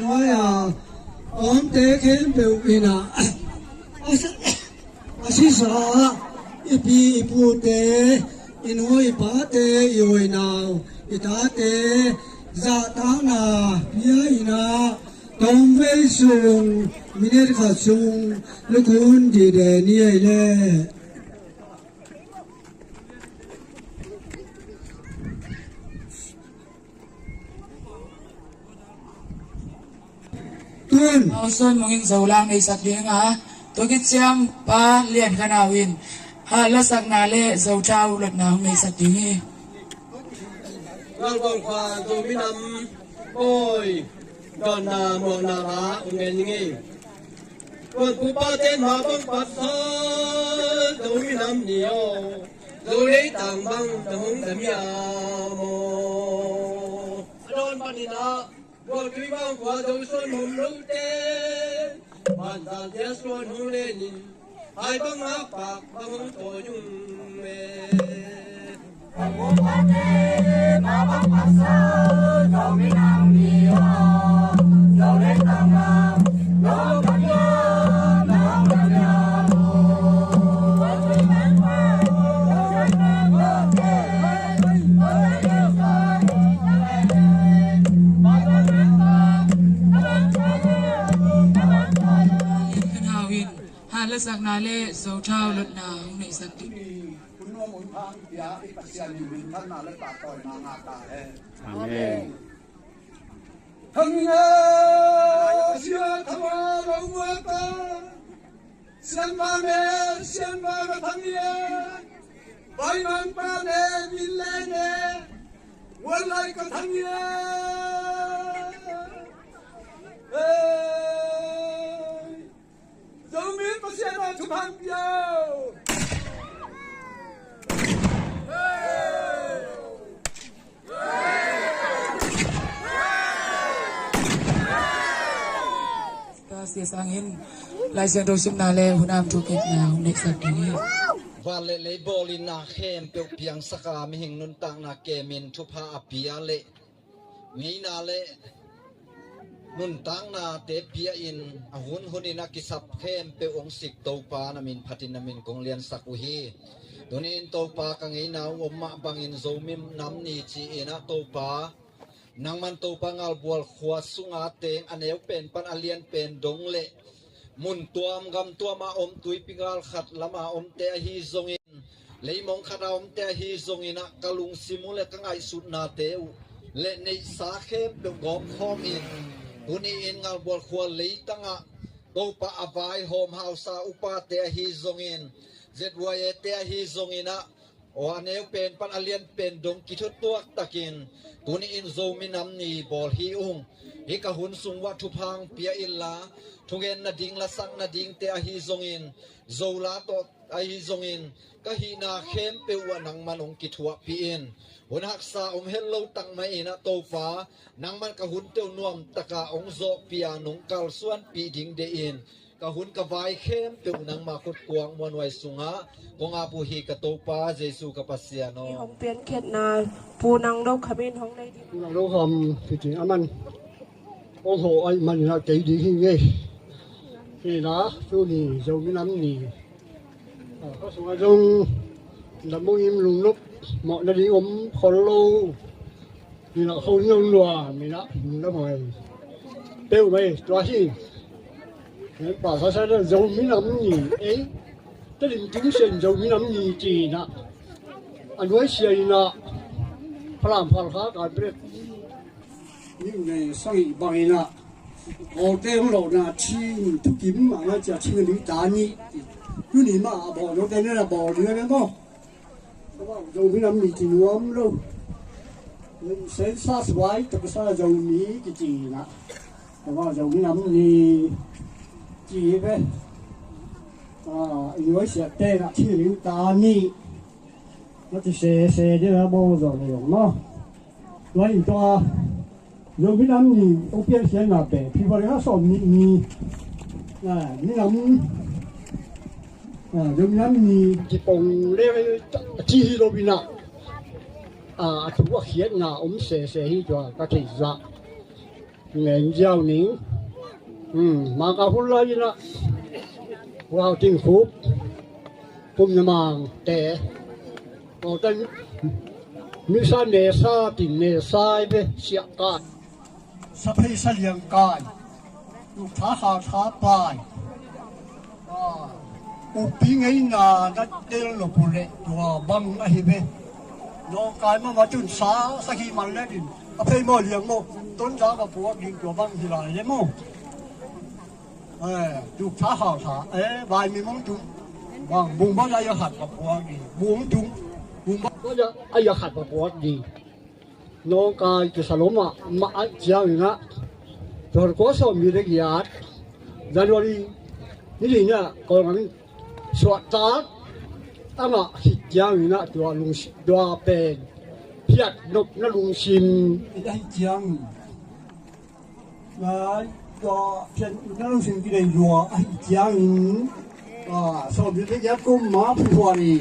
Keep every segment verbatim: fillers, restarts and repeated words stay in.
Hoi a, a omte khempeuh in ah, a si, a sisa i pi i pute, i nu i pate, i u i nau, i tate zahtakna pia in ah, tomvei sung, minit khat sung, lukun dide ni ei le. Tun. Hau Suan Mung in Zo la hong neihsak ding a, tua khit ciang Pa Lian Khan Hau in, ha, lasakna le Zo thau lotna hong neihsak ding hi. Ngalkol khua Zo minam pawi dawnna muakna la hong ngen ding hi. Tuan pu pate mah bang paksa Zo minam ni aw, Zo leitang bang na hong dam hiam aw. A dawn panin ah, Buaktui bang khua Zo suan hom lote, Banzan dia suan hong lenin, hai bang ngakpak bang hong tawi ung e. Khan Hau in, ha, lasakna le Zo thau lotna hong neihsak ding. Hun nuam hun thang pia i Pasian in minthanna le pahtawina ngah ta hen. Amen. Thang ing e, sia thang a lo muak ta. Sian pa ne, sian pa ka thang ing e. Pai mang pa ne, min le ne. Muan lai ka thang ing e. Hey. Zomi Pasian a thupha pia o. Sia Sang in Lai Siangtho simna le hun a om thu kepna hong neihsak ding hi. Van le lei bawlin na khempeuh piangsak a, mihing nuntakna kemin thupha a pia le ngeina le nuntaknate pia in, a hun hunin a kisap khempeuh hong sik Topa, na min phatin na min kong liansak uh hi. Tuni-in Topa, ka ngeina uh om mah bangin Zomi nam ni ci-in ah Topa, nangman Topa Ngalbual khua sunga teng a neu pen pan a lian pen dong le mun tuam gam tuam a om, tuipi gal khat lama omte ahi zongin, leimong khat a omte ahi zongin ah, ka lungsim uh le ka ngaihsutnate uh le neihsa khempeuh gawmkhawm in, tuni-in Ngalbual khua leitangah Topa a vaihawm hausa upate ahi zongin, Z Y A te ahi zongin ah, aw, a neu pen pan a lian pen dong kithutuak takin tuni-in Zomi nam ni bawl hi ung. Hih ka hun sung uah thupha hong pia inla, thugen nading, lasak nadingte ahi zongin, Zo la tawh ahi zongin, ka hihna khempeuh uah nangman hong kithuahpih in. Hun haksa om het lo tak mah in ah Topa, nangman ka hunte uh nuamtaka hong zawhpih a, nong kalsuanpih ding deih in. Ka hun ka vai khempeuh nangma khutkuang muanhuai sungah kong ap uh hi, ka Topa Jesu ka Pasian aw. Hong piankhiatna Pu Nang Do Kham in hong nei ding. Pu Nang Do Kham, kicing a man hong hawh ahih manin ah kei ding hi ngei. Hi na, tuni Zomi nam ni. Ka sungah zong na mungim lungnop mawh nading om khol lo. Minah kho nong lua, minah na mai peuh mai tua hi. Pa sa sa na Zomi nam ni ei. Tedim tung sen Zomi nam ni ci-in ah a nuaisiah in ah Falam Phalkha kan pek. Nih nei sang ih bangin ah Kawlte hong lohna Chin thukim a ngai cia Chin a nih ta nih. Tuni mah a bawl note nen a bawl ding a nen maw? Zomi nam ni ci nuam lo. Sensa suai taksa Zomi kici na. Zomi nam ni ci ve. I nuaisiahte na Chin a nih ta nih. Na ci sese ding a bawl zawh lo maw? Tua in tua Zomi nam ni hong piankhiatna pen February kha sawm nih ni, a, minam, a, Zomi nam ni kipong le a ci hi lo in ah, a, a thu a khiatna om sese hi tua ka theih zah. ngen ziau ning. Hmm, mangkang hun lai inah Lau Ting Khup, Kum Na Mangte, Lau Tan Misa Nesa, Tin Nesa i ve, Siah Kai, Sa Phei Sa Liang Kai, Tuk Tha Kha Tha Pai. Ah, ukpi ngeina na tel lo puleh tua bang ahi ve. Nawngkai mama cun sa sakhi man le din a phei maw liang maw, tonza ka puak ding tua bang hi lai le maw. Eh, Tuk Tha Kha Tha, eh, vai mi mong tung. Bang, bung bang a ya khat ka puak ding. Bung tung. Bung bang a ya khat ka puak ding. Nawngkai kisa lo mahmah ahih ciangin ah, tua kua sawm mi le giat, January ni li ni ah Kawlgam in suahtak a ngah khit ciangin ah, tua lungsi-, tua pen phiat nopna lungsim i ahih ciangin, ngai, tua phiat nopna lungsim kinei lua ahih ciangin, ah, sawm li le giat kum ma February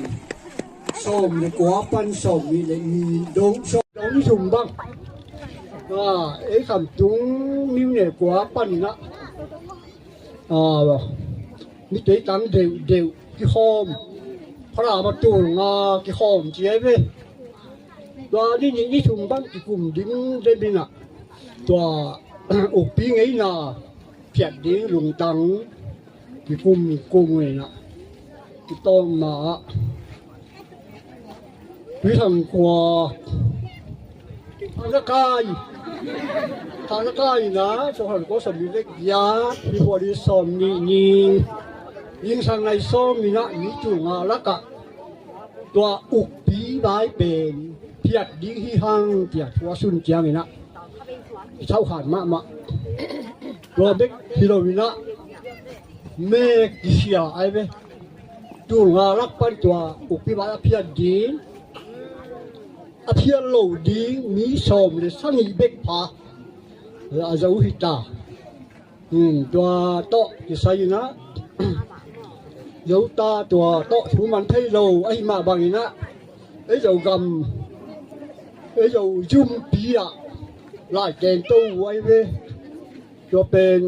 sawm le kua pan sawm nih le nih dong, sawm dong nih thum bang. Ah, ei Khamtung New Year kua panin ah, ah, mite tang deuhdeuh kikhawm, Falam a tul nga kikhawm ci ei ve. Tua ni nih ni thum bang kikum ding demin ah, tua ukpi ngeina phiat ding lungtang kikum kum ngeina kitawmna ah, Tuithang khua, Thang Za Kai, Thang Za Kai na, Sawm Khan Kua Sawm Nih Lek Giat, February sawm nih ni, Ing Sang Nai Sawm inah mi tul nga lakah tua ukpi vai pen phiat ding hi hang, tiah thu a sun ciangin ah i thauhkhan mahmah. Tua bek hi lo inah, me kisia ai ve. Tul nga lak pan tua ukpi vai a phiat ding, a phiat lo ding mi sawm le sagih bek pha a zo hi ta. Hmm, tua tawh kisai inah, Zota tua tawh thu man thei lo ahih mah bangin ah, ei Zogam, ei Zo zumpi ah lai kento uh ai ve. Tua pen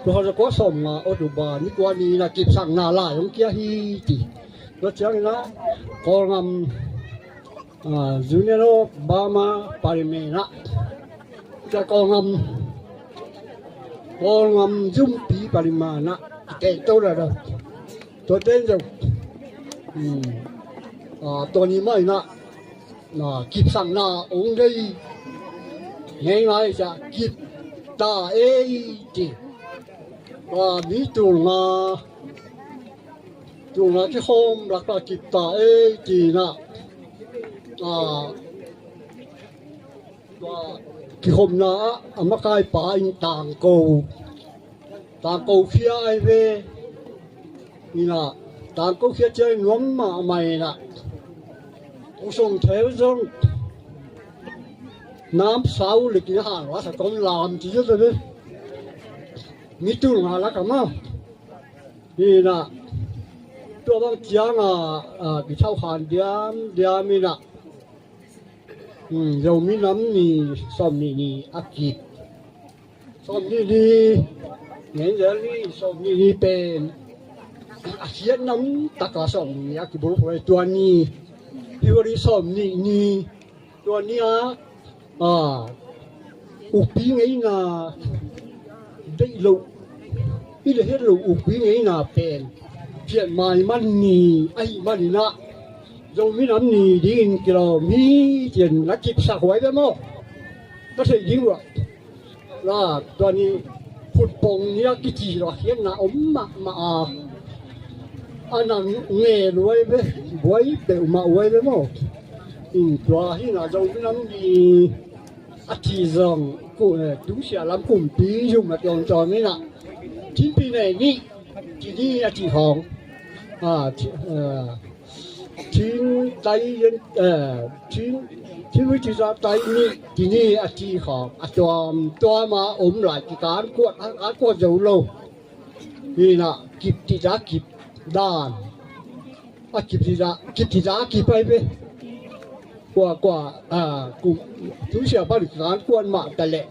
tua kha za kua sawm nga October ni kua ni inah kipsakna lai hong kia hi ti. Tua ciangin ah Kawlgam, ah, Union of Burma Parliament ah, tua Kawlgam, Kawlgam zumpi parliament ah i kento dah dah. Tua ten zong, hmm, ah, tua ni mah inah, ah, kipsakna ong dei ngeingai sia kip ta ei ti. Ah, mi tul nga, tul nga kikhawm lakah kip ta ei ti inah, ah, tua kikhopna ah a makaipa in tangko, tangko khia ai ve. Inah tangko khia ciang nuam mahmah inah, Pu Song Theu zong nam sau likin han wa sa kong lam ci zong ve. Mi tul nga lakah mah. Inah tua bang ciangah, ah, kithauhkhan diamdiam inah, hmm, Zomi Nam Ni sawm nih ni a kip. Sawm nih ni, ngenzel ni, sawm nih ni pen a khiat nam taka sawm nih ni a kibulphuh ai tua ni. February sawm nih ni, tua ni a, ah, ukpi ngeina deih loh, i le het loh ukpi ngeina pen phiat mai man ni ahih manin ah, Zomi Nam Ni dingin kilawm hi ci-in na kipsak huai ve maw? Ka theih ding uh ah, la, tua ni khutpong ni a kici lo a khiatna om mahmah a, a nang nge luai ve, buai peuhmah huai ve maw? In tua hi na Zomi Nam Ni a cih zong ku, eh, tungsiah lam kumpi zum a tawntawm inah, Chin Pi Nei Ni ci ni a cih khawng, ah, ci, eh, Chin Tai Yan, eh, Chin, Chin Hui Ci Za Tai Ni ci ni a cih khawng a tuamtuam a om lai, kikan kuat, kan kuat zo lo. Hi na, kip cih za kip dan. A kip cih za, kip cih za kip ai ve. Kua kua, a, kum, tu sia pan kan kuan mah ta leh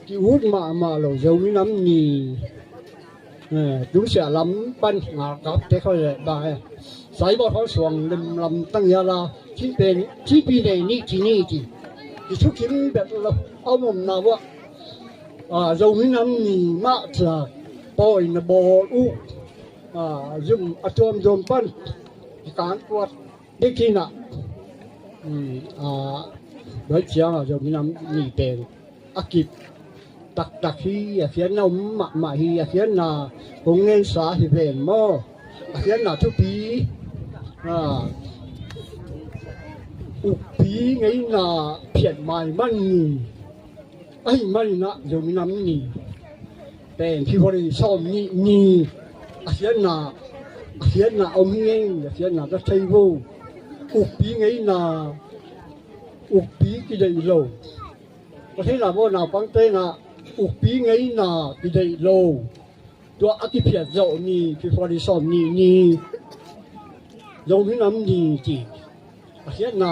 ki ut mahmah lo Zomi Nam Ni. Eh, tu sia lam pan ngal kap te khol leh ba, eh, sai bawt hong suang lem lam tang ya la, cin pen, cin pi nei ni ci ni ci. Ki thukim bek lo, a om na wa. A, Zomi Nam Ni mah ca pawi na bawl uh. A, zum a tuamtuam pan ki kan kuat. Dikina, um, a, bai ciang a Zomi Nam Ni pen a kip taktak hi, a khiatna om mahmah hi, a khiatna kong ngensa hi ven maw. A khiatna thupi, a, ukpi ngeina phiat maiman ni. Ahi maninah Zomi Nam Ni pen February sawm nih ni a khiatna, a khiatna om hi ngei, a khiatna ka thei vo. Ukpi ngeina, ukpi kideih lo. Ka theihna vo naupang tenah ukpi ngeina kideih lo. Tua a kiphiat zawh ni, February sawm nih ni, Zomi Nam Ni ci a khiatna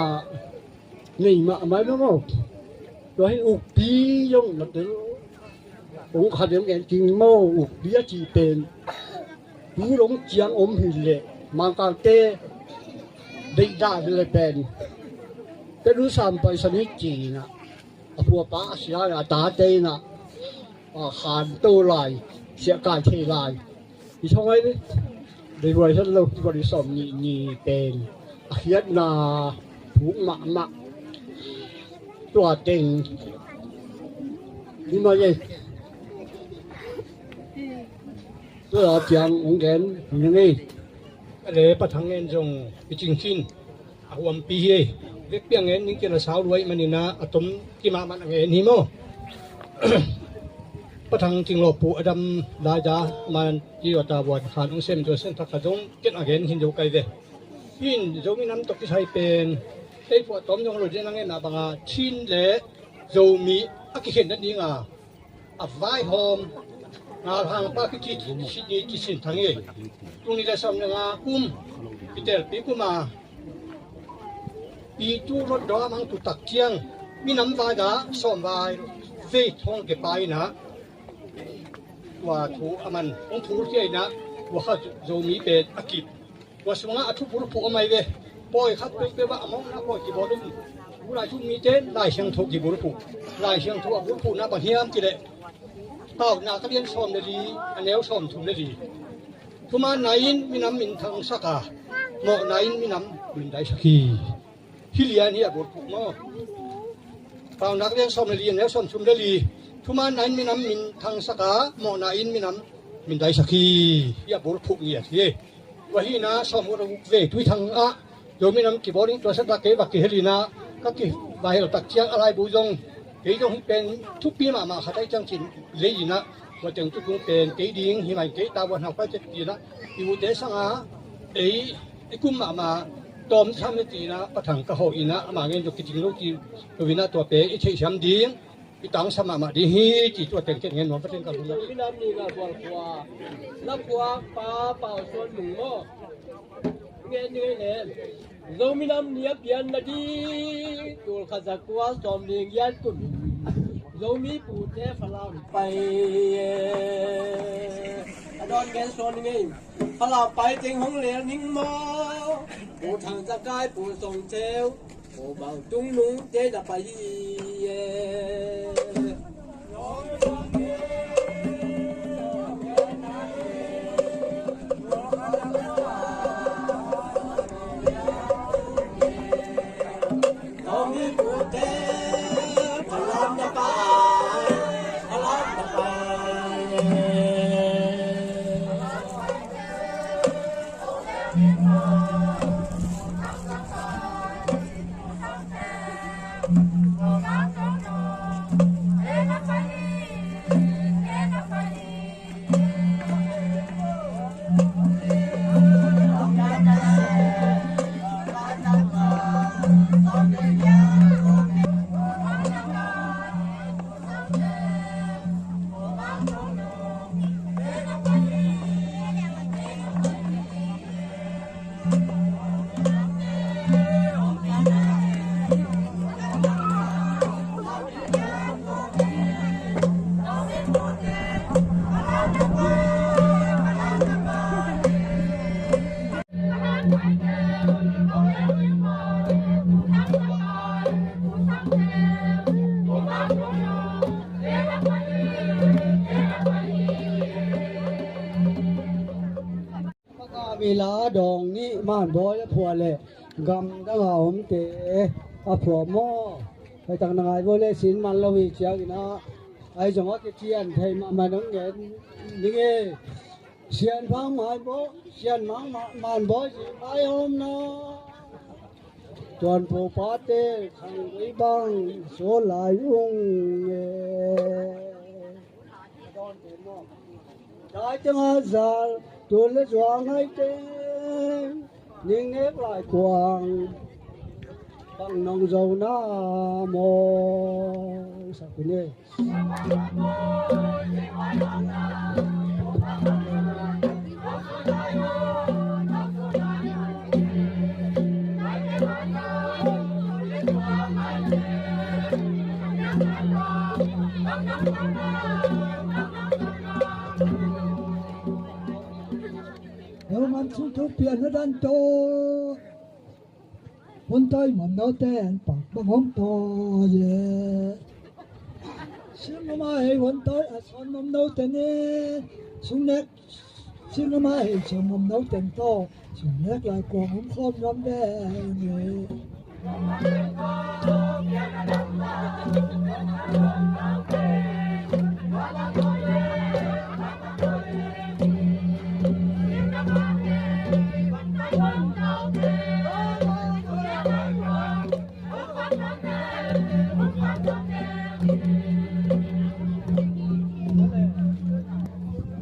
nei mahmah lo maw. Tua hi ukpi zong na tel. Ong khat ong en king maw, ukpi a ci pen tu long ciang om hi leh Mangkangte deihdah hi leh pen te lu sam pai sa ni ci na. A puapa a sia a tate inah, a, khanto lai, siahkai thei lai. I thong ai dei ruai het lo, February sawm nih ni pen a khiatna thuk mahmah. Tua teng ni mai ei. Tua ciang ong gen ni ngei. A le Pa Thang ngen zong i cing cin. A huampi hi. Vekpi a ngen ning kian a sau luai maninah a tom kimahmah a ngen hi maw. Pa Thang Cing Lawh Pu a dam laida man ci ua ta buan khan ong sem tua sen thak kha zong ken a ngen hin zo kai ve. In Zomi Nam tawh kisai pen ei phuah tawm zong lo ding a ngenna banga Chin le Zomi a kikhen dan dinga a vaihawm ngalhangpa kici Sydney Kisin Thang hi. Tung ni le sawm le nga kum kitelpi kuma i tu London a mang tu tak ciang minam vai da sawm vai vei thong ke pa inah tua thu a man hong phul kia inah tua kha Zomi pen a kip. Tua sungah a thu bulphuh a mai ve. Pawi khat peuhpeuh ah a mawkna pawi kibawlum. Tulai thu mite Lai Siangtho kibulphuh. Lai Siangtho a bulphuhna bang hiam cileh Paunak a lian sawm le li, a neu sawm thum le li. Thumaanna in minam min thangsak a, mawhna in minam min daisak hi. Hih lian hi a bulphuh maw. Paunak lian sawm le li, a neu sawm thum le li. Thumaanna in minam min thangsak a, mawhna in minam min daisak hi. Hi a bulphuh ngiat hi. Tua hi inah sawm uk le guk vei Tuithang ah Zomi Nam kibawl ding tua sa tak kei va kihel inah ka kivahel tak ciang a laibu zong kei zong hih pen thupi mahmah khat ahi ciang cin lei inah tua teng tutung pen kei ding hi mai kei ta buan hau pai cek inah i ute sangah ei i kum mahmah tawm tham le tinah Pa Thang ka hawh inah ama ngen zong kicing lo ti lo inah tua pen i theihsiam ding. I tangsa mahmah ding hi ci tua teng ken ngen nuam ka teng ka lungdam. Zomi Nam Ni nga bual khua, la khua pa Pau Suan Mung maw. Ngen ni ngen. Zomi Nam Ni a pianna ding tul khat za kua sawm nih giat kum in Zomi pute Falam pai. A dawn gen suan ngei. Falam pai teng hong lel ning maw. Pu Thang Za Kai, Pu Song Ceu, Pu Bau Tung Nung te na pai hi e. Ila dawng nih man bawi a phuah leh gamdang a omte a phuah maw? Haitak na ngai bawi le sin man lo hi ciangin ah, ahi zong a kician thei mahmah nong ngen ning e. Sian phang mai bawi, sian mang ma-, man bawi si mai om na. Tuan pu pate khang gui bang so lai ung e. Dai teng a zal tu le zuang hai teng ning nek lai kuang bang nong zo na maw? Sa pi ne. Yo man sung thu pian na dan to. Hun tawi mamno ten pak bang hong tawi e. Sing ngam a hei hun tawi a suan mamno ten e. Sung nek sing ngam a hei suan mamno ten to. Sung nek lai kuang hong khawm ngam den e.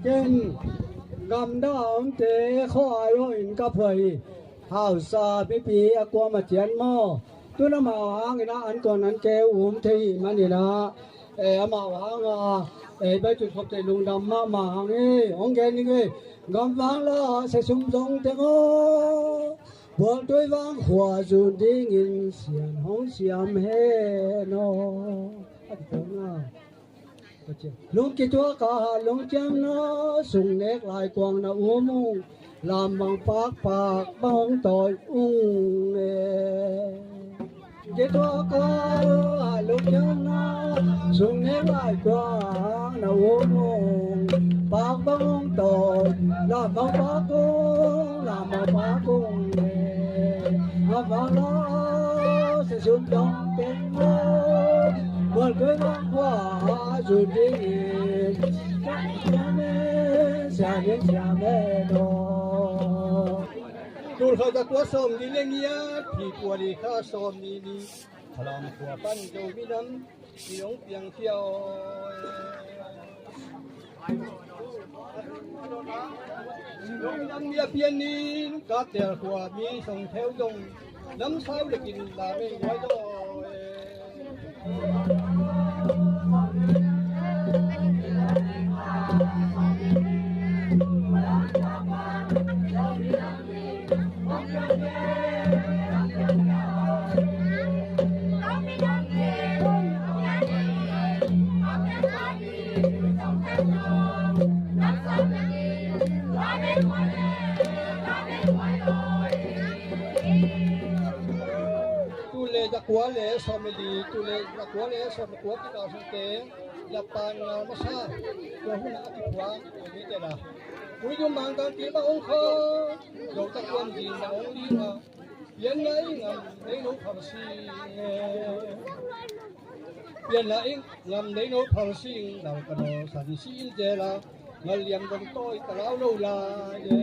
Ken gamdang a omte khua aih aw in ka phuai hi. Hausa pipi a kuam a cian maw? Tun amau hangin ah an kuan an keu um thei hi manin ah, eh, amau hanga, eh, bai tut khop te lungdam mahmah hang hi. Hong gen ning e. Gam vang la sesum zong teng aw, bualtui vang khua zun dingin sian hong siam hen aw. A ti tawh na. Lung kituak a lungciam na sung nek lai kuang na um ung, lam bang pakpak bang hong tawi ung e. Kituak a lungciam na sung nek lai kuang na um ung, pak bang hong tawi, lam bang pak ung, lam bang pak ung e. Ngam vang la sesum zong teng aw, bualtui vang khua zun dingin sian hong siam hen aw. Tul khat za kua sawm nih le giat, February kha sawm nih ni, Falam khua pan Zomi nam i hong piang khia aw. Zomi nam mi a pian nin, Kaptel khua mi song theu zong nam sau le kin la mei nuai lo. Tul le za kua le sawm le li, tul le za kua le sawm le kua kikal sungte, Japan ngal masa, tua hun a kiphuak, tua mite la. Ui dum mang tang kil bang hong kha, zo tak kuan din bang hong ling a, pianna i ngam nei lo phang sing e. Pianna i ngam nei lo phang sing, lau ka no san si in te la. Ngal liam dong tawi ka lau lo lai e.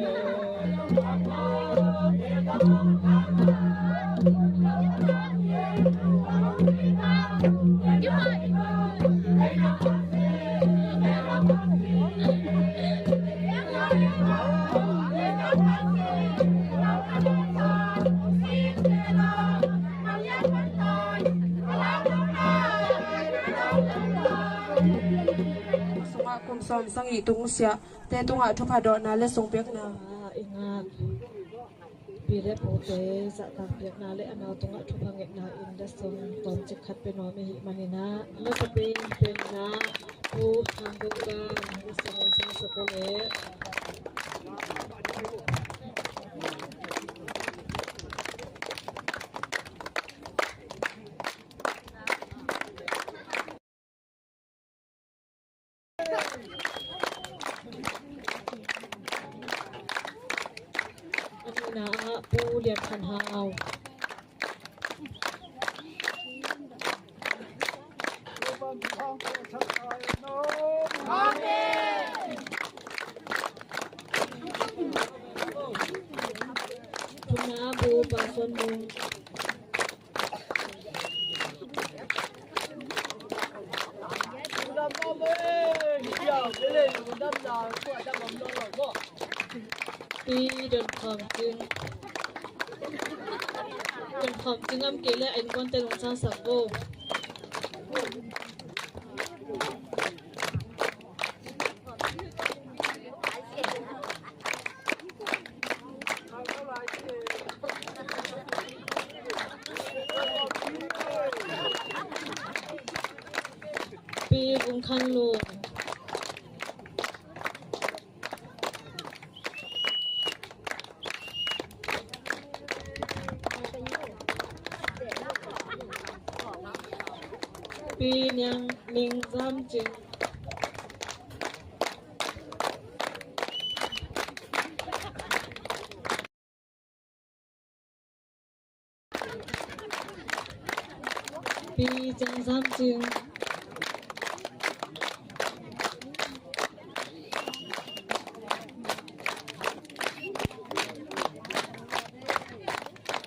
Sungah kum sawm sagih tung siah te tungah thupha dawhna le sungpiakna i ngak. Pi le pute zahtak piakna le a nau tungah thupha ngetna in da sung tawmcik khat pe nuam i hih manin ah, masa pen pen na Pu Thang Dong Bang da sung sung sa ko le. Pu Lian Khan Hau. Thumna Pu Pa Suan Mung. Pi Don Kham Cing. Don Kham Cing lam kei le a innkuante lungsansak bo. Pi Vung Khan Lung. Pi Niang Ning Zam Cing. Pi Ciang Zam Cing.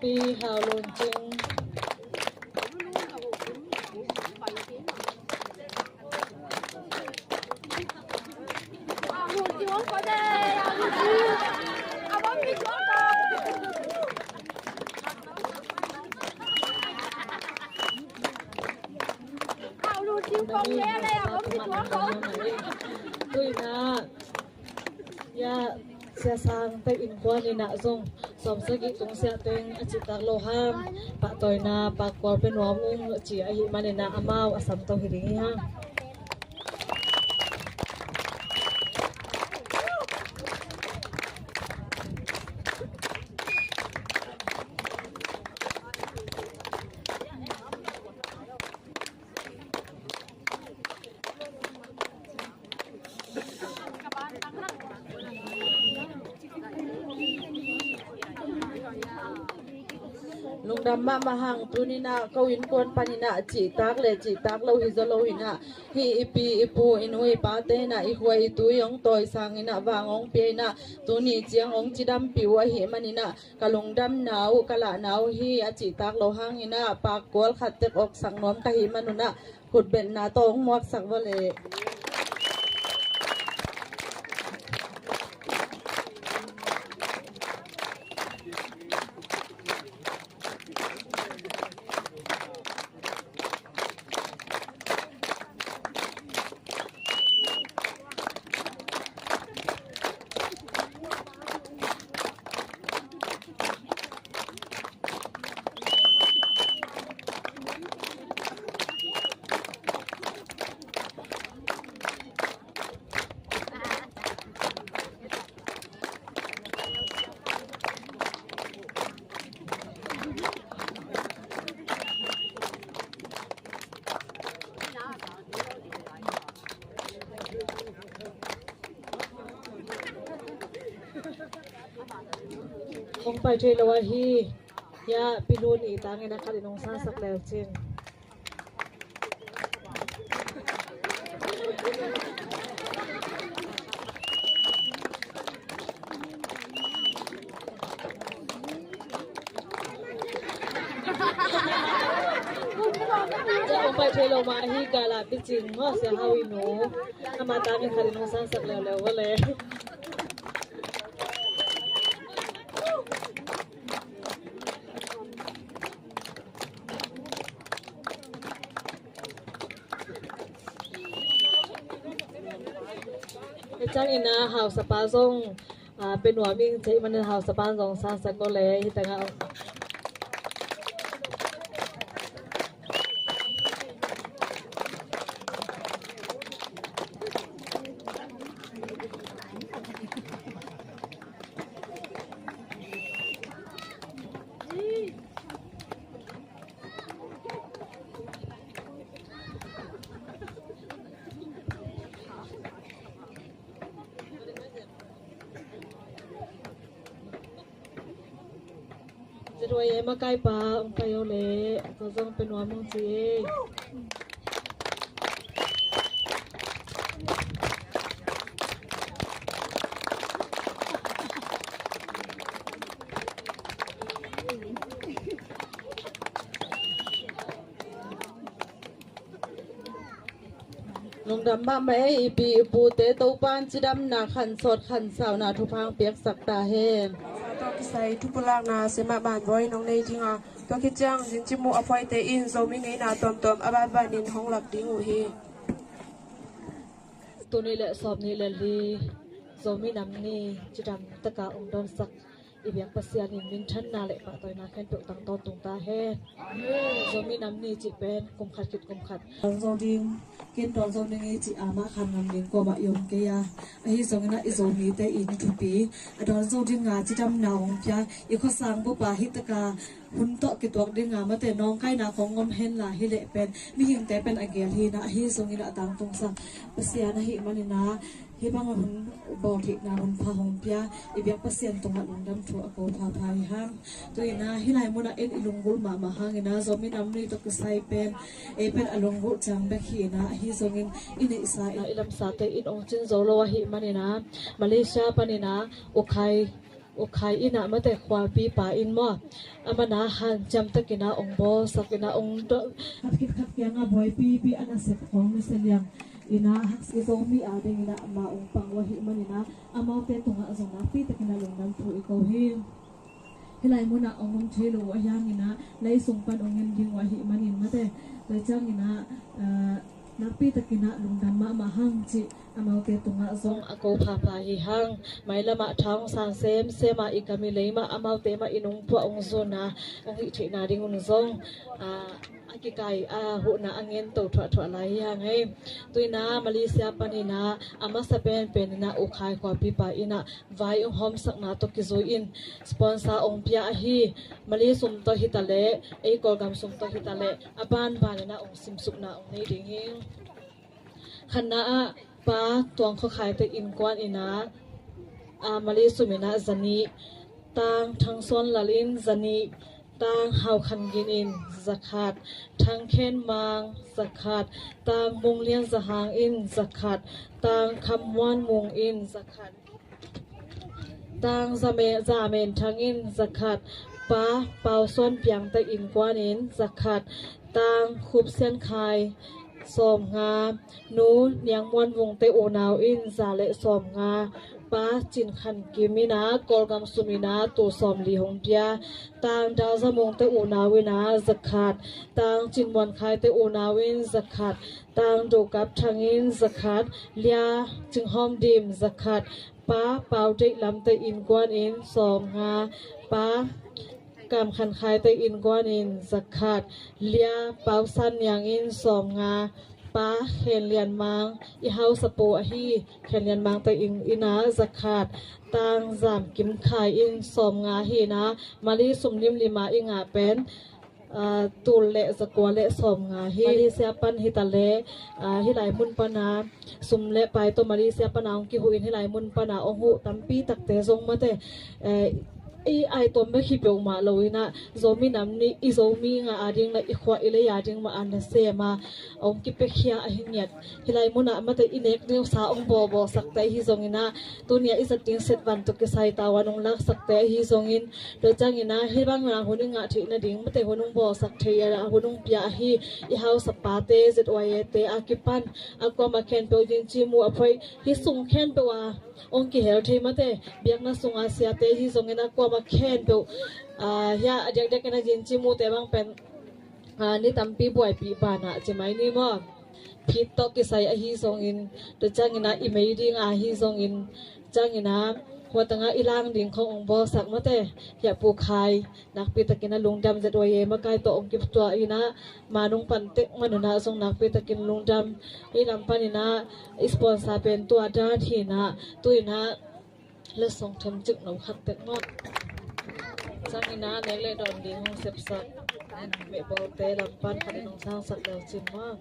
Pi Hau Lun Cing. Tuina, ya, Sia Sang te innkuan inah zong sawmsagih tung siah teng a cihtak lo hang, pahtawina pakkual pia nuam ung a ci ahih maninah amau a samto hi ding hi hang. Lungdam mahmah hang. Tuninah ko innkuan paninah cihtak le cihtak lo hi zaw lo inah, hih i pi i pu i nu i pate inah i khua i tui hong tawi sanginah vang hong pia inah, tuni ciang hong cidampih uh ahih maninah ka lungdamna uh ka lahna uh hi. A cihtak lo hanginah pakkual khat tek awksak nuam ka hih manunah khutbetna tawh hong muaksak vawleh. Hong pai thei lo ahi. Ya, Pi Lun i tangin a khat in hong sansak leu cin. Cia hong pai thei lo mah ahi, gala picing maw, Sia Hau i nu. Ama tangin khat in hong sansak leuleu vawleh. Hih ciangin a hausapa zong, a, pia nuam ing cih manin hausapa zong sansak ko le hih tangah. Ruai e, makaipa hong pai o le, a ko zong pe nuam hong ci e. Lungdam mahmah ei, i pi i pute Topa'n cidamna khansawt khansauna thupha piaksak ta hen. Sa tawh kisai thupulakna siamah banbawi nong nei ding a, tua khit ciang Zingcimu a phuaite in Zomi ngeina tuamtuam a banbanin hong lak ding uh hi. Tuni le sawm ni le li Zomi nam ni cidam taka hong dawnsak i biak Pasian in minthanna le pahtawina khempeuh tang tawntung ta hen. Zomi nam ni cih pen kum khat khit kum khat dawn zo ding, ken dawn zo ding i cih a mah khan ngam ding kuamah i om kei a. Ahi zongin ah i Zomite in i thupi a dawn zo ding a cidamna hong pia, i khuasang bup a hih taka hun tawh kituak ding a, mate nawngkaina khong ngom hen la hi leh pen mihingte pen a gel hi na, ahi zongin ah a tangtungsak Pasian ahih manin ah hih bang a hun bawl theihna hun pha hong pia i biak Pasian tungah lungdam thu a ko phapha hi hang. Tu-in ah hih lai munah en i lunggulh mahmah hangin ah Zomi nam ni tawh kisai pen ei pen a lunggulh ciang bek hi in ah, ahi zongin i neihsa in ah i lamsate in hong cin zo lo ahih manin ah Malaysia panin ah U Khai U Khai in ah, mate khualpipa in maw, a man ah hanciam takin ah hong bawlsak in ah hong dawn khat khit khat kiangah buaipipi a nasep khawng na sia liang in ah haksi Zomi a dingin ah amah hong pang uh ahih manin ah amaute tungah zong nakpi takin ah lungdam thu i ko hi. Hih lai munah hong om thei lo uh ahih hangin ah lei sung pan hong en ding uh ahih manin, mate, lei ciangin ah, ah, nakpi takin ah lungdam mahmah hang cih amaute tungah zong a ko phapha hi hang. Mailamah tha hong san semsem a, i kam i lei mah amaute mah in hong puah hong zun a, hong hih theihna ding un zong, ah, a kikai a huhna a ngen to thuahthuah lai hi hang ei. Tu-in ah Malaysia panin ah a masa penpen in ah U Khai khualpipa in ah vai hong hawmsakna tawh kizui in sponsor hong pia ahi. Mali sum tawh hi ta leh, ei Kawlgam sum tawh hi ta leh, a banban in ah hong simsukna hong nei ding hi. Khatna ah Pa Tuang Khua Khaite innkuan in ah, ah, Mali sum in ah zanih, Tang Thang Suan Lal in zanih, Tang Hau Khan Gin in zakhat, Thang Khen Mang zakhat, Tang Mung Lian Za Hang in zakhat, Tang Kham Muan Mung in zakhat, Tang Zame-, Za Men Thang in zakhat, Pa Pau Suan Piang te innkuan in zakhat, Tang Khup Sian Khai sawmnga, Nu Niang Muan Vung te unau in za le sawmnga, Pa Cin Khan Kim in ah Kawlgam sum in ah tul sawmli hong pia, Tang Dal Za Mung te unau in ah zakhat, Tang Cin Muan Khai te unau in zakhat, Tang Do Kap Thang in zakhat, Lia Cing Hawm Dim zakhat, Pa Pau Deih Lam te innkuan in sawmnga, Pa Kam Khan Khai te innkuan in zakhat, Lia Pau San Niang in sawmnga, Pa Khen Lian Mang, i hausa pu ahi Khen Lian Mang te in, in ah zakhat, Tang Zam Kim Khai in sawmnga hi in ah, Mali sum limlim a i ngah pen, ah, tul le zakua le sawmnga hi. Malaysia pan hi ta leh, ah, hih lai mun pan a sum le pai tawh Malaysia pan a hong kihuh in hih lai mun pan a hong huh tampi takte zong mate, eh, i ai tuam bek hi peuhmah lo in ah, Zomi nam ni, i Zomi nga a ding le i khua i lei a ding mah a nasem a hong kipiakhia ahi ngiat. Hih lai munah mate i nek ding sa hong bawlbawlsakte ahi zongin ah, tuni a i zat ding set van tawh kisai tavuan hong laksakte ahi zongin, tua ciangin ah hih bang a hun i ngah theih nading mate hun hong bawlsak thei a, hun hong pia ahi i hausa pate, Z Y A te a kipan a kuamah khempeuh, Zingcimu a phuai, hih sung khempeuh a hong kihel thei mate, biakna sunga siate ahi zongin a kuamah khempeuh, ah, hia a diakdiakin a Zingcimu te bang pen, ah, ni tampi buaipih banah ci mai ni maw? Phit tawh kisai ahi zongin, tua ciangin ah i mei ding ahi zongin, ciangin ah hua tangah i lang ding khong hong bawlsak mate, hia Pu Khai, nakpi takin a lungdam, Z Y A makai tawh hong kituah in ah, ma nung pan tek man un ah zong nakpi takin lungdam. Ei lam panin ah i sponsor pen tua dan hi in ah, tu-in ah letsong themcik no khat tek maw? Ciangin ah nek le dawn ding hong sepsak mehbawlte lam pan khat in hong sangsak leu cin maw?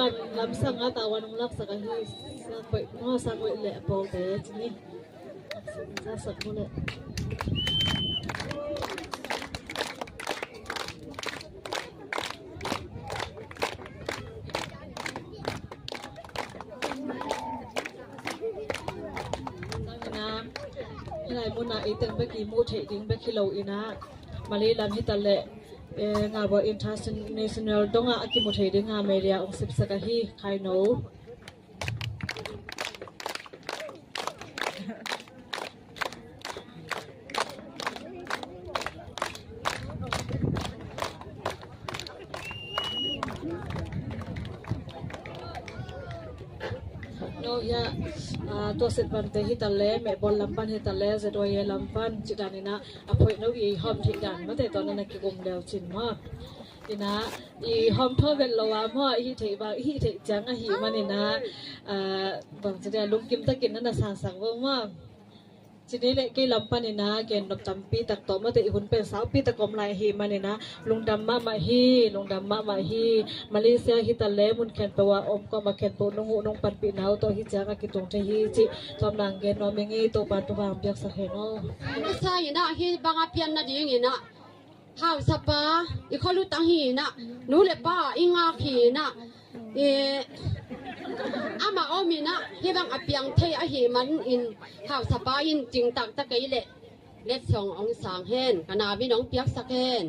Lamsang a tavuan hong laksak ahi Sangkoih, Sangkoih le a pawlte ci ni. Sa sak mu le. Hih lai munah ei teng bek i muh theih ding bek hi lo inah, Malay lam hi ta leh, eh, Ngabawh International dongah a kimu thei dingah media hong sepsak ahi, khai no. No, ya, ah, tua set bante hi ta le, mehbawl lam pan hi ta le, Z Y A lam pan, ci dan inah, a phoih no i hawm theih dan mate tawh na na kigum leu cin maw? Inah, i hawm thawh vet lo a maw, i hih theih bang, i hih theih ciang ahi man inah, ah, bang ci dia, lungkim takin na na sansak vo maw? Ci ni le kei lam pan inah, gen nop tampi tak tawh mate i hun pen saupi tak om lai ahi man inah, lungdam mahmah hi, lungdam mahmah hi. Malaysia hi ta le mun khempeuh ah om kuamah khempeuh nong huh nong panpih na uh tawh hi ciang a kitung thei hi cih tawm nang gen nuam ing ei, Topa thupha hong piaksak hen aw. Masa inah hih bang a pian nading inah, hausapa i khualutang hi inah, nu le pa i ngak hi inah, i amah om inah, hih bang a piang thei ahi man in, hausapa in cingtak ta kei leh letsong hong sang hen, ka nau in hong piaksak hen.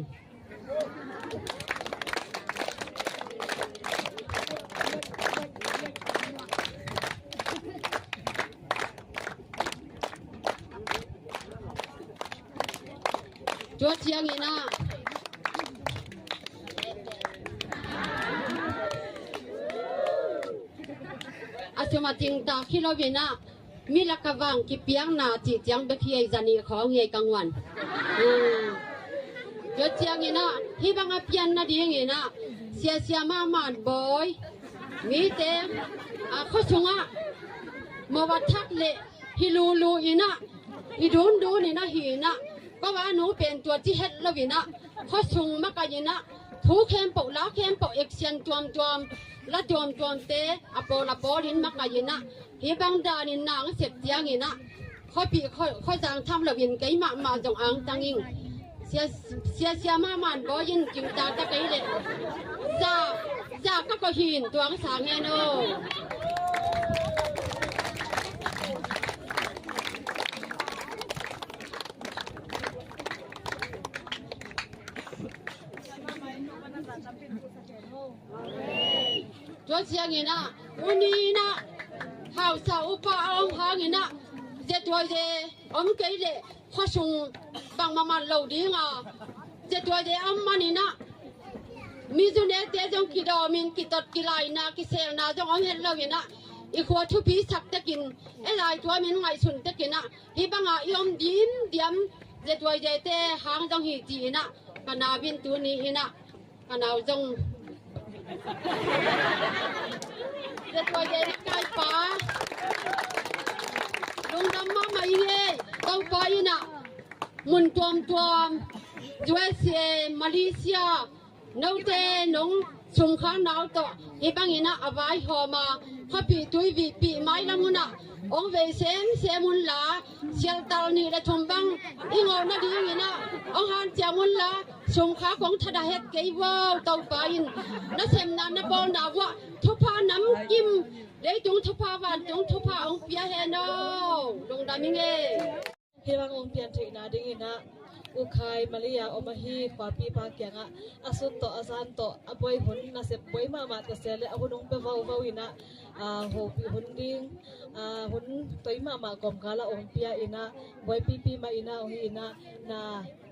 Tua ciang inah, a sum a cingtak hi lo inah, mi lak a vang kipiakna cih ciang bek hi ei, zanih khawng hi ei ka nguan. Hmm. Tua ciang inah, hih bang a pian nading inah, siasia mahmah bawi, mite, a, khua sungah mo a thak le hi lulu inah, i dundun inah hi inah, ko a nu pen tua ci het lo inah, khua sung makaih inah, thu khempeuh, la khempeuh, action tuamtuam, la tuamtuamte a pawl a pawl in makaih inah, hih bang danin nang a sep ciang inah, khuapih, khua, khuazang tham loin kei mahmah zong angtang ing. Sia, sia, sia mahmah bawi in cingtak ta kei leh, za, za ka ko hin tuang sang hen aw. Tua ciang inah, u ni inah, hausa upa a om hang inah, Z Y A om kei leh khua sung bangmah man lo ding a, Z Y A om man inah, mi zunete zong kidawmin, kitot kilaina, kiselna zong om het lo inah, i khua thupi sak tekin, e lai tuamin ngaihsun tek inah, hih bangah i om dimdiam, Z Y A te hang zong hi ci inah, ka nau in tuni inah, ka nau zong Z Y A makaipa, lungdam mahmah ing ei, Topa inah, mun tuamtuam, U S A, Malaysia, note nong sumkhakna uh tawh hih bang inah a vaihawm a, khuapih tuivihpih mailam unah hong vei semsem unla, sialtal nih le thum bang i ngawh nading inah hong hanciam unla, sumkhak hong thadah het kei vo. Topa in nasepna na bawlna vuah thupha namkim, leitung thupha, vantung thupha hong pia hen aw. Lungdam ing ei. Hih bang hong pian theihna ding inah, U Khai Malaysia om ahi khuapipa kiangah a sut tawh a zan tawh a buai hun, nasep buai mahmah ta se le a hun hong pia vauvau inah, a, hopih hun ding, a, hun toi mahmah kawmkal ah hong pia inah, buaipipi mah inah hong hi inah, na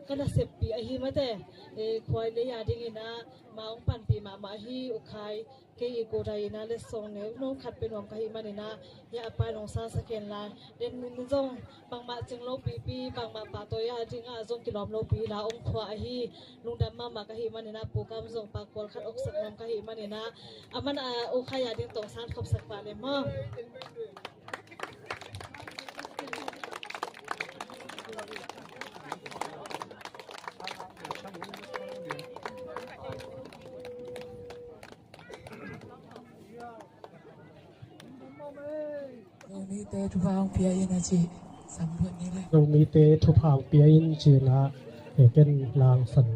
ka naseppih ahi mate, e, khuai lei a ding inah ma hong panpih mahmah ahi U Khai. Kei i kudai inah letsong neu neu khat pia nuam ka hih man inah, hih a pa nong sansak hen la, den min zong bangmah cing lopipi, bangmah pahtawi a dingah zong kilawm lopi la hong khua ahi, lungdam mahmah ka hih man inah, pukam zong pakkual khat oksak nuam ka hih man inah, a man a U Khai a ding tawh san khopsak pah le maw. Te thupha hong pia in a ci. Sambuat ni le. Zomite thupha hong pia in ci na, e, ken lang san.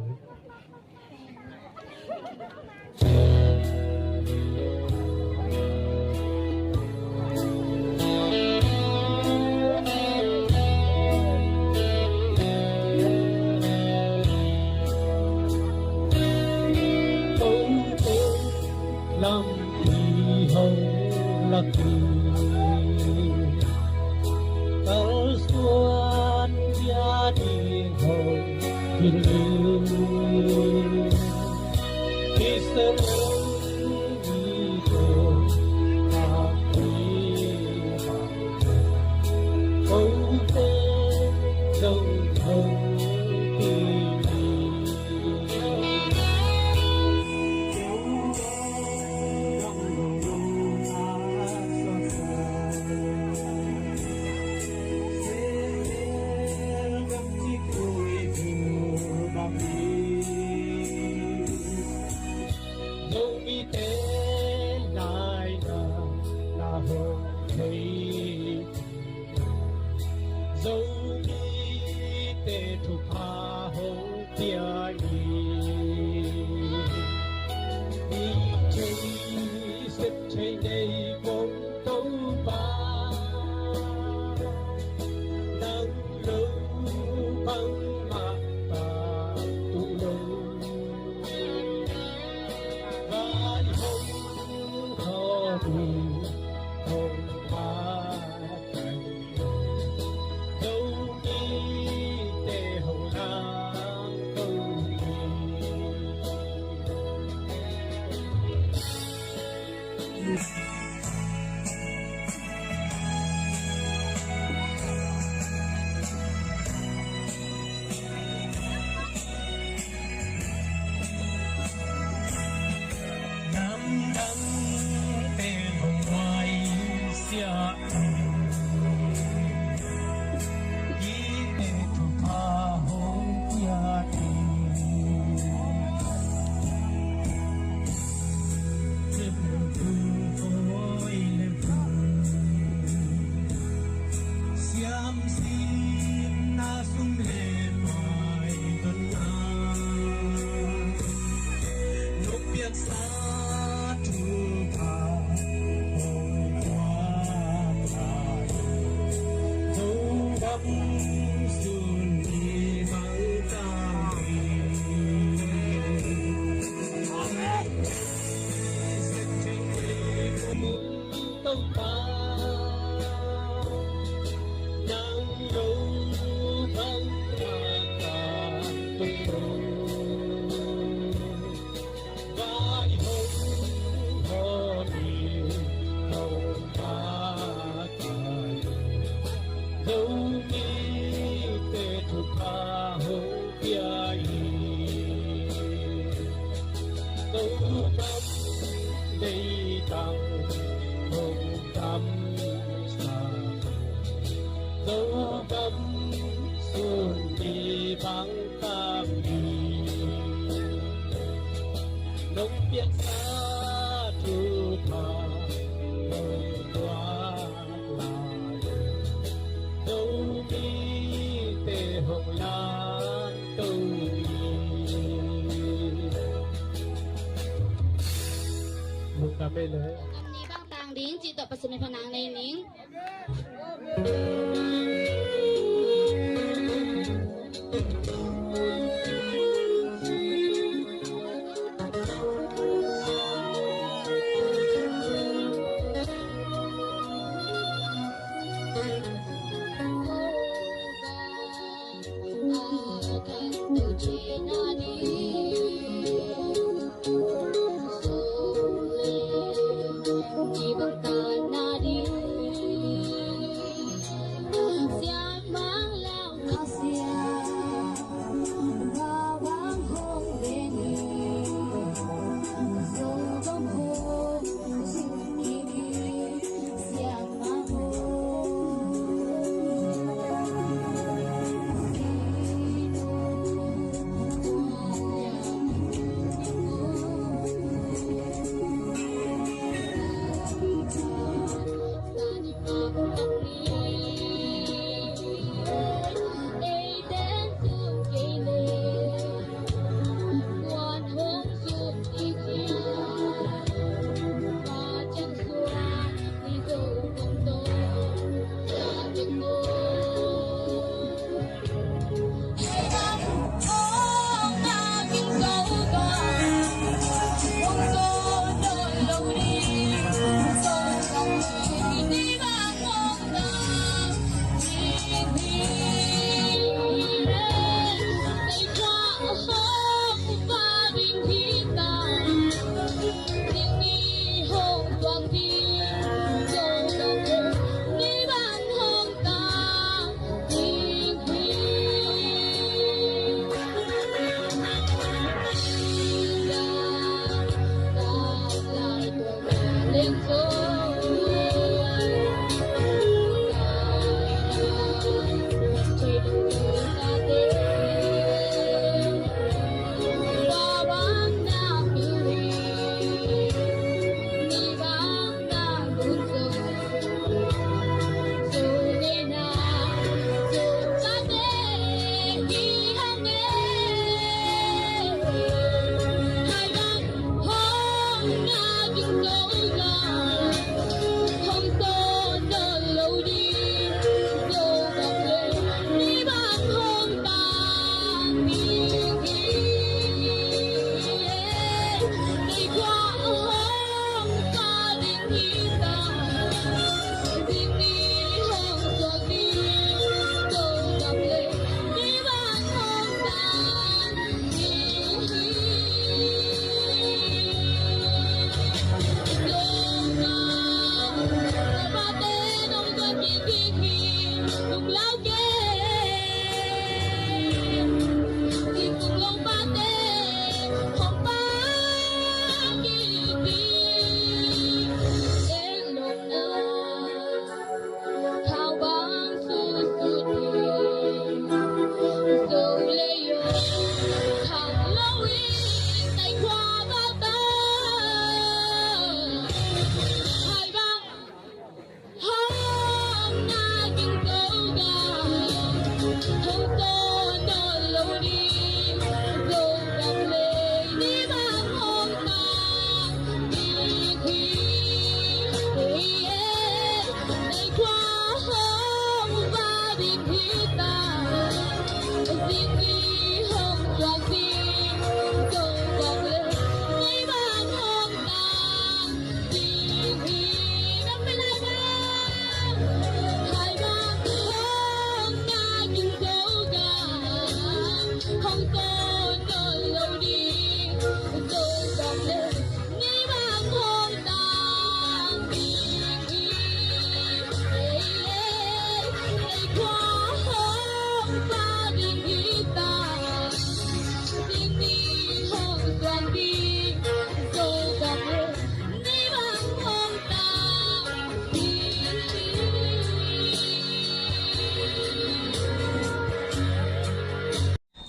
Lampi hong lak in, kalsuan bia ding hong hilh in, Israel mite a kui bang, kote zong hong pi ni. Zomite laina na hong thei, Zomite thupha hong pia ni. Ih thei sep thei nei kong Topa, nang lo bangmah ta tung lo. Vai hong khawm in hong pha kai, Zomite hong lam ko hi. Namdangte hong nuaisiah in, Zomite thupha hong pia in. Tung hoi le vun, siamsinna sum le pai tonna, nong piaksa thupha hong tuak lai, Zogam sun ni bang tang hi. Amen. Topa, nang lo bang mah ka tung lo. Vai hong hawm in hong pha kai, Zomite thupha hong pia in. Zogam leitang hong damsak, Zogam sun ni bang tang hi. Nong piaksa thupha hong tuak lai, Zomite hong lam to hi. Lungdam ei le. Zogam ni bang tang ding cih tawh Pasian min phatna nei ning.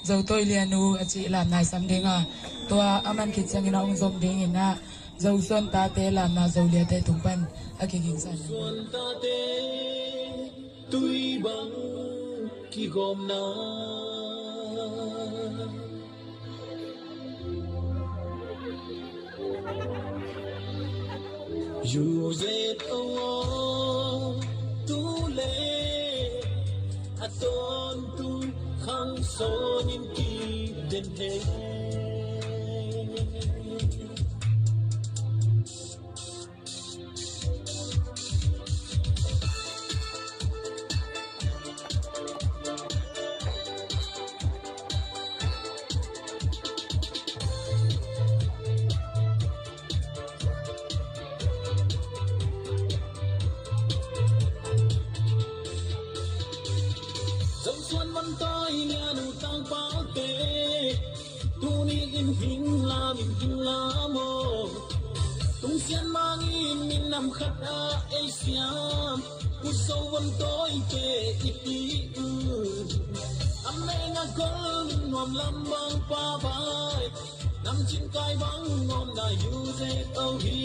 Zo Tawi Lianu a cih lamna i sam ding a, tua a man khit ciangin a hong zom dingin ah, Zo Suan Tate lamna Zo Liate tung pan a kigingsa. Suan Tate tui bang kigawmna. U Z O aw, tu le a tawntung khang sawnin kiden he. Zo Suan Van Tawi Lianu tangpalte, tuni in hing lam in hing lam aw. Tungsian mangin minam khat a ei siam, Pu Zo Van Tawite i ti uh. A meng a gol nuam lam bang pa vai, nam cingkai bang nuam na U Z O hi.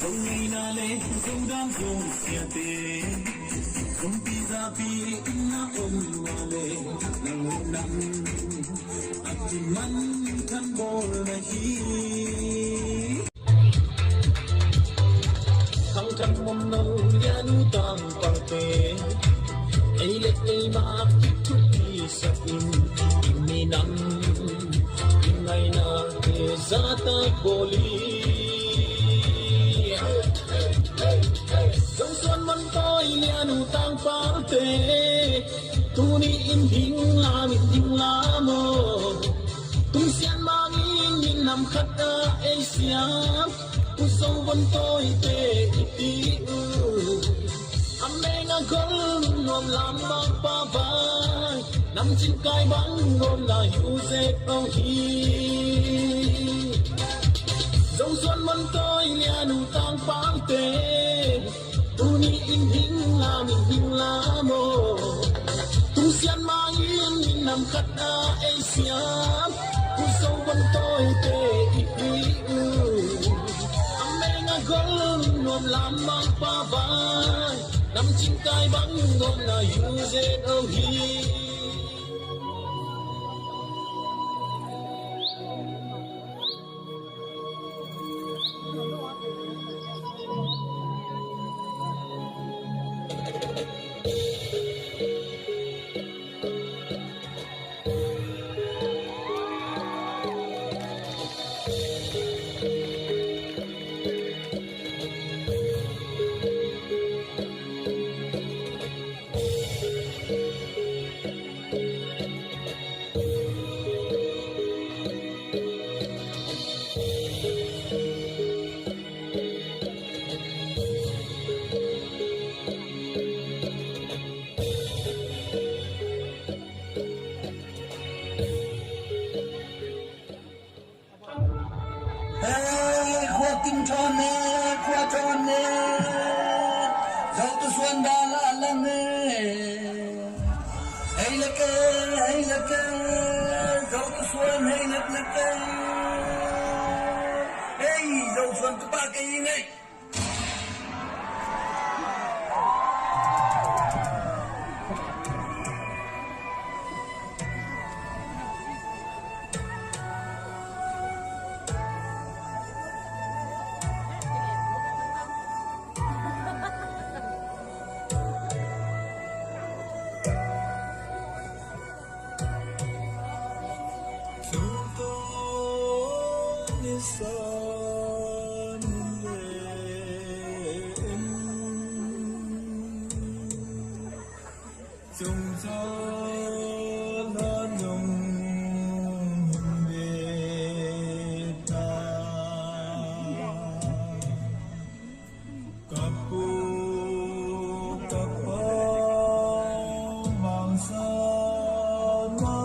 Zong ngeina le zong dan zong siate, zong pi za pi in na om a le, nang nang a ti man kan bawl na hi. Khangkhat mawmno lianu tangpalte, ei le ei mah kithupi sakin, i minam i ngainate zahtak bawl hi. Zo Suan Van Tawi Lianu tangpalte, tuni in hing lam in hing lam aw. Tungsian mangin minam khat a ei siam, Pu Zo Van Tawite i ti uh. A meng a gol nuam lam bang pa vai, nam cingkai bang nuam na U Z O hi. Zo Suan Van Tawi Lianu tangpalte, tuni in hing lam in hing lam aw. Tungsian mangin minam khat a ei siam, Pu Zo Van Tawite i ti uh. A meng a gol nuam lam bang pa vai, nam cingkai bang nuam na U Z O hi. Zotusuan dal a lang e. Hei lak e, hei lak e. Zotusuan hei lak lak e. Hei, Zosuan ka pa kei ing ei. Ka pu ka pa vangsa ma,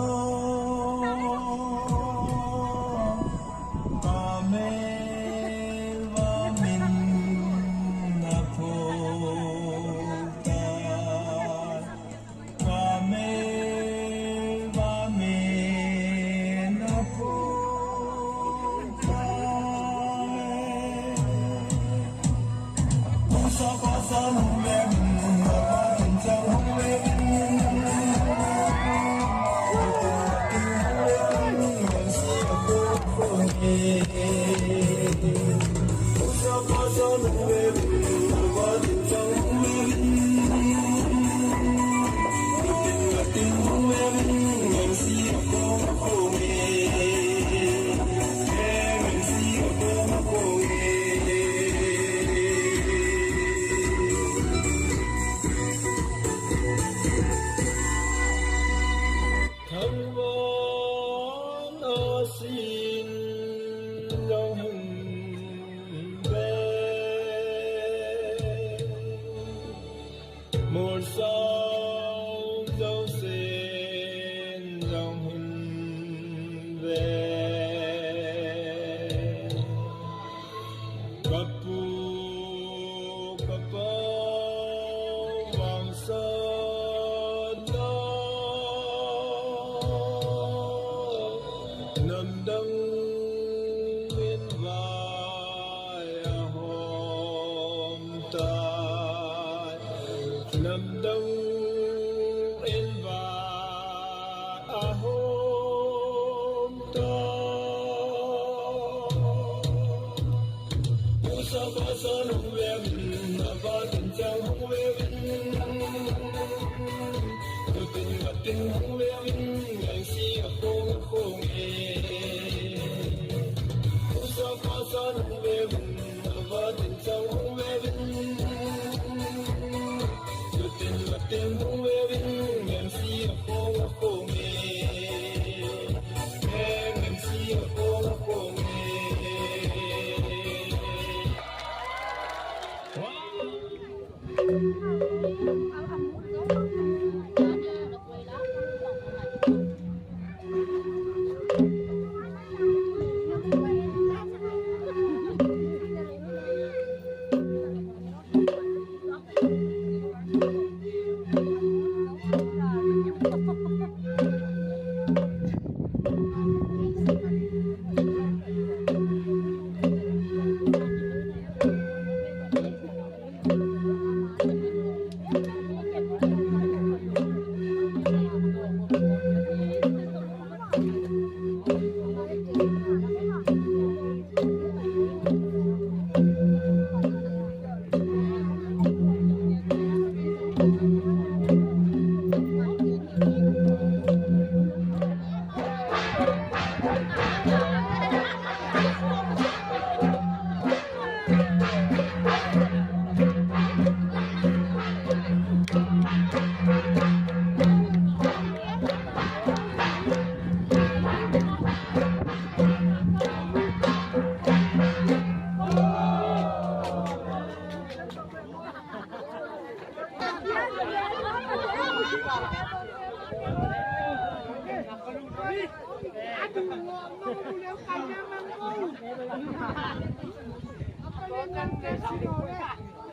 ka mel va min na pho ta. Thangvan a sin zong hun ve, mual sawm zong sin zong hun ve. Ka pu ka pa vangsa na, namdang in vai a hawm tai. Namdang in vai a hawm ta. Usa pasan hong vevin, a vatin ciang hong vevin. Tutin vatin hong vevin, ngai si a khong a khong e. Usa pasan hong vevin, a vatin ciang hong vevin.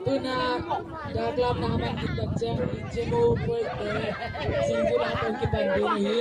Tuna, dak lam na man kitak ciang, i cimu poi te, singkung a poi kipan ding hi.